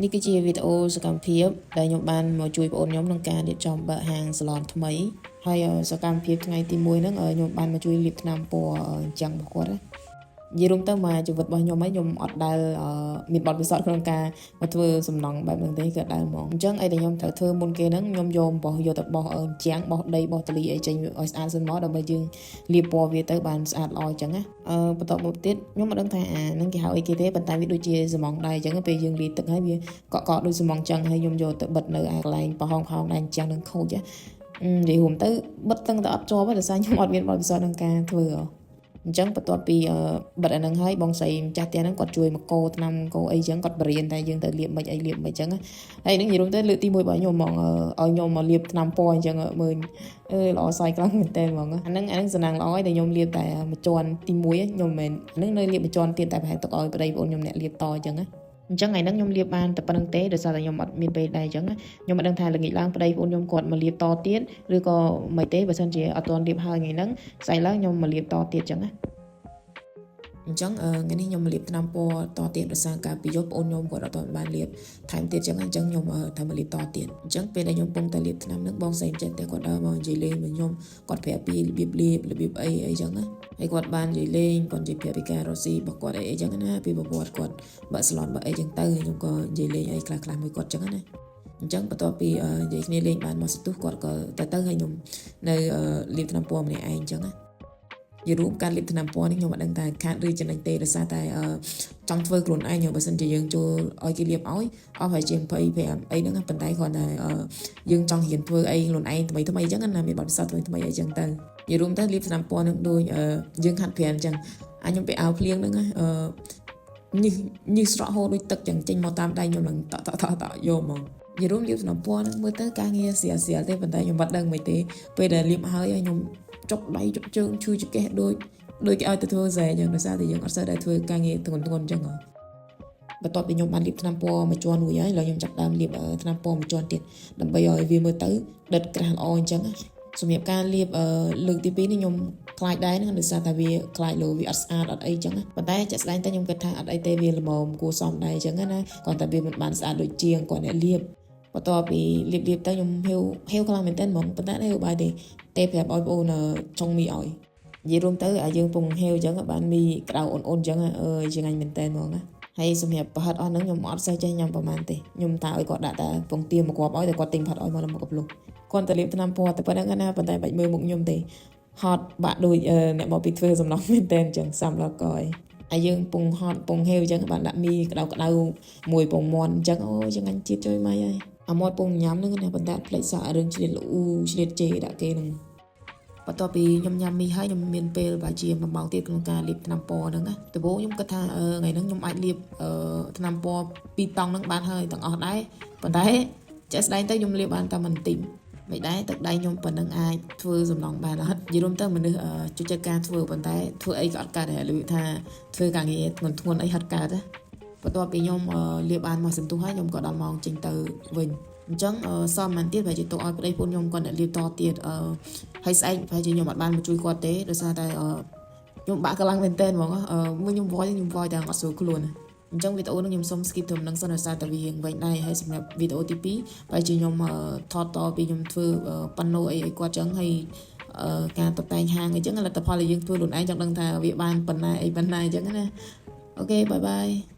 នេះគឺជាវីដេអូសកម្មភាពដែលខ្ញុំបានមកជួយប្អូនខ្ញុំក្នុងការរៀបចំបើកហាងសាឡនថ្មីហើយសកម្មភាពថ្ងៃទី1ហ្នឹងខ្ញុំបានមកជួយលាបថ្នាំពណ៌អញ្ចឹងរបស់គាត់ណានិយាយរួមទៅមកជីវិតរបស់ខ្ញុំហ្នឹងខ្ញុំអត់ដែលមានបទពិសោធន៍ក្នុងការមកធ្វើសំណង់បែបហ្នឹងទេគឺអត់ដែលហ្មងអញ្ចឹងអីដែលខ្ញុំត្រូវធ្វើមុនគេហ្នឹងខ្ញុំយកអំបោះយកទៅបោះអញ្ចាំងបោះដីបោះតលីអីចេញឲ្យស្អាតសិនមកដើម្បីយើងលាបពណ៌វាទៅបានស្អាតល្អអញ្ចឹងណាបន្ទាប់មកទៀតខ្ញុំមិនដឹងថាអាហ្នឹងគេហៅអីគេទេប៉ុន្តែវាដូចជាសំងដែរអញ្ចឹងពេលយើងលាយទឹកហើយវាកក់កក់ដូចសំងអញ្ចឹងហើយខ្ញុំយកទៅបិទនៅអាកន្លែងប្រហោងប្រហោងដែរអញ្ចឹងនឹងខូចនិយាយរួមទៅបិទតឹងតែអត់ជាប់ទេដោយសារខ្ញុំអត់មានបទពិសោធន៍ក្នុងការធ្វើហ៎អញ្ចឹងបន្ទាប់ពីបិទអាហ្នឹងហើយបងស្រីម្ចាស់ផ្ទះហ្នឹងគាត់ជួយមកកោថ្នាំកោអីចឹងគាត់បរៀនតែយើងទៅលាបមិនអីលាបមិនអញ្ចឹងហើយហ្នឹងនិយាយរួមទៅលើកទី1របស់ខ្ញុំហ្មងឲ្យខ្ញុំមកលាបថ្នាំពណ៌អញ្ចឹងមើលអឺល្អសើចខ្លាំងមែនតើហ្មងអាហ្នឹងសំណាងល្អហើយដែលខ្ញុំលាបតែមួយជាន់ទី1ខ្ញុំមិនមែនហ្នឹងនៅលាបមួយជាន់ទៀតតែប្រហែលទុកឲ្យប្តីប្អូនខ្ញុំអ្នកលាបតអញ្ចឹងណាអញ្ចឹងថ្ងៃហ្នឹងខ្ញុំលាបបានតែប៉ុណ្្នឹងទេដោយសារតែខ្ញុំអត់មានពេលដែរអញ្ចឹងខ្ញុំមិនដឹងថាល្ងាចឡើងប្តីប្អូនខ្ញុំគាត់មកលាបតទៀតឬក៏មិនទេបើសិនជាអត់ទាន់លាបហើយថ្ងៃហ្នឹងស្អែកឡើងខ្ញុំមកលាបតទៀតអញ្ចឹងណាអញ្ចឹងថ្ងៃនេះខ្ញុំមកលាបថ្នាំពណ៌តទៀតដោយសារកាលពីយប់ប្អូនខ្ញុំគាត់អត់ទាន់បានលាបថែមទៀតអញ្ចឹងអញ្ចឹងខ្ញុំត្រូវមកលាបតទៀតអញ្ចឹងពេលដែលខ្ញុំពងតែលាបថ្នាំហ្នឹងបងស្រីម្ចាស់តែគាត់ដើរមកនិយាយលេងមួយខ្ញុំគាត់ប្រាប់ពីរបៀបលាបរបៀបអីអីចឹងណាហើយគាត់បាននិយាយលេងគាត់និយាយប្រាប់ពីការរកស៊ីរបស់គាត់អីអីចឹងណាពីប្រវត្តិគាត់បើកស្លនបើអីចឹងទៅខ្ញុំក៏និយាយលេងអីខ្លះៗមួយគាត់ចឹងណាអញ្ចឹងបន្ទាប់ពីនិយាយគ្នាលេងបានមកសន្ទុះគាត់ក៏ទៅទៅហើយខ្ញុំនៅលាបថ្នាំពណ៌ម្នាក់ឯងអញ្ចឹងណានិយាយរួមការលាបថ្នាំពណ៌នេះខ្ញុំអត់ដឹងថាខាតឬចំណេញទេដោយសារតែចង់ធ្វើខ្លួនឯងបើសិនជាយើងចូលឲ្យគេលាបឲ្យអស់ប្រហែលជា25អីហ្នឹងប៉ុន្តែគ្រាន់តែយើងចង់រៀនធ្វើអីខ្លួនឯងថ្មីថ្មីអញ្ចឹងណាមានបទពិសោធន៍ថ្មីថ្មីអីចឹងទៅនិយាយរួមទៅលាបថ្នាំពណ៌នឹងដូចយើងហាត់ប្រាណអញ្ចឹងអាខ្ញុំទៅអាវភ្លៀងហ្នឹងអឺញឹសញឹសស្រក់ហូរដូចទឹកចឹងចេញមកតាមដៃខ្ញុំនឹងតក់តក់តក់តក់យកហ្មងនិយាយរួមលាបថ្នាំពណ៌ហ្នឹងមើលទៅការងារស្រាលស្រាលទេប៉ុន្តែខ្ញុំអត់ដឹងមិនទេពេលដែលលាបហើយខ្ញុំចុកដៃចុកជើងឈឺចង្កេះដូចដូចគេឲ្យទៅធ្វើស្រែអញ្ចឹងដោយសារតែយើងអត់សូវដែលធ្វើការងារធ្ងន់ធ្ងរអញ្ចឹងហ៎បន្ទាប់ពីខ្ញុំបានលាបថ្នាំពណ៌មួយជាន់រួចហើយឥឡូវខ្ញុំចាប់ដើមលាបថ្នាំពណ៌មួយជាន់ទៀតដើម្បីឲ្យវាមើលទៅដិតក្រាស់ល្អអញ្ចឹងសម្រាប់ការលាបលើកទី2នេះខ្ញុំខ្លាចដែរហ្នឹងដោយសារតែវាខ្លាចលោវាអត់ស្អាតអត់អីចឹងប៉ុន្តែជាក់ស្ដែងទៅខ្ញុំគិតថាអត់អីទេវាល្មមគួរសមដែរអញ្ចឹងណាគ្រាន់តែវាមិនបានស្អាតដូចជាងគាត់អ្នកលាបបន្ទាប់ពីលាបលាបទៅខ្ញុំហេវហេវខ្លាំងមែនទែនហ្មងប៉ុន្តែហេវបាយទេទេប្រាប់ឲ្យបងអូនចុងមីឲ្យនិយាយរួមទៅអាយើងពងហេវអញ្ចឹងបានមីក្តៅអូនអូនអញ្ចឹងអើយជាងាញ់មែនតើហ្មងណាហើយសម្រាប់ប្រហិតអស់ហ្នឹងខ្ញុំអត់សូវចេះញ៉ាំប្រហែលទេខ្ញុំតាឲ្យគាត់ដាក់តែពងទាមកគ្រាប់ឲ្យតែគាត់ទិញផាត់ឲ្យមកមកកំលុះគាត់តែលាបថ្នាំពណ៌តែប៉ុណ្្នឹងណាប៉ុន្តែបាច់មើលមុខខ្ញុំទេហត់បាក់ដូចអ្នកមកពីធ្វើសំណង់មែនតើអញ្ចឹងសាំដល់កយហើយយើងពងហត់ពងហេវអញ្ចឹងបានដាក់មីក្តៅក្តៅមួយពងមាន់អញ្ចឹងអូចង្អាញ់ជាតិជួយម៉ៃហើយអាមាត់ពងញ៉ាំហ្នឹងណាប៉ុន្តែផ្លេចសក់រឿងឆ្លៀតលូឆ្លៀតជេរដាក់គេហ្នឹងបន្ទាប់ពីខ្ញុំញ៉ាំមីហើយខ្ញុំមានពេលប្រហែលជា1ម៉ោងទៀតក្នុងការលាបថ្នាំពណ៌ហ្នឹងណាដំបូងខ្ញុំគិតថាថ្ងៃហ្នឹងខ្ញុំអាចលាបថ្នាំពណ៌ពីរតង់ហ្នឹងបានហើយទាំងអស់ដែរប៉ុន្តែជាក់ស្ដែងទៅខ្ញុំលាបបានតែបន្តិចមិនដែរទឹកដៃខ្ញុំប៉ុណ្ណឹងអាចធ្វើសំណងបានអត់និយាយរួមទៅមនុស្សជួយចិត្តការធ្វើប៉ុន្តែធ្វើអីក៏អត់កើតដែរដូចថាធ្វើការងារធ្ងន់ធ្ងរអីហត់កើតណាបន្ទាប់ពីខ្ញុំលាបបានមកសន្ទុះហើយខ្ញុំក៏ដល់ម៉ោងចេញទៅវិញអញ្ចឹងសមមិនទៀតប្រហែលជាទុកឲ្យប្តីប្រពន្ធខ្ញុំគាត់អ្នកលាបតទៀតអឺហើយស្អែកប្រហែលជាខ្ញុំអត់បានមកជួយគាត់ទេដោយសារតែខ្ញុំបាក់កម្លាំងមែនតើហ្មងមួយខ្ញុំវយខ្ញុំវយតែអត់ស្រួលខ្លួនអញ្ចឹងវីដេអូនេះខ្ញុំសុំ skip ទៅនឹងសិនដោយសារតែវារៀងវែងដែរហើយសម្រាប់វីដេអូទី2ប្រហែលជាខ្ញុំថតតពីខ្ញុំធ្វើប៉ាណូអីឲ្យគាត់ចឹងហើយការតុបតែងហាងអីចឹងលទ្ធផលដែលយើងធ្វើខ្លួនឯងចង់ដឹងថាវាបានប៉ុណ្ណាអីប៉ុណ្ណាអញ្ចឹងណាOK, bye bye.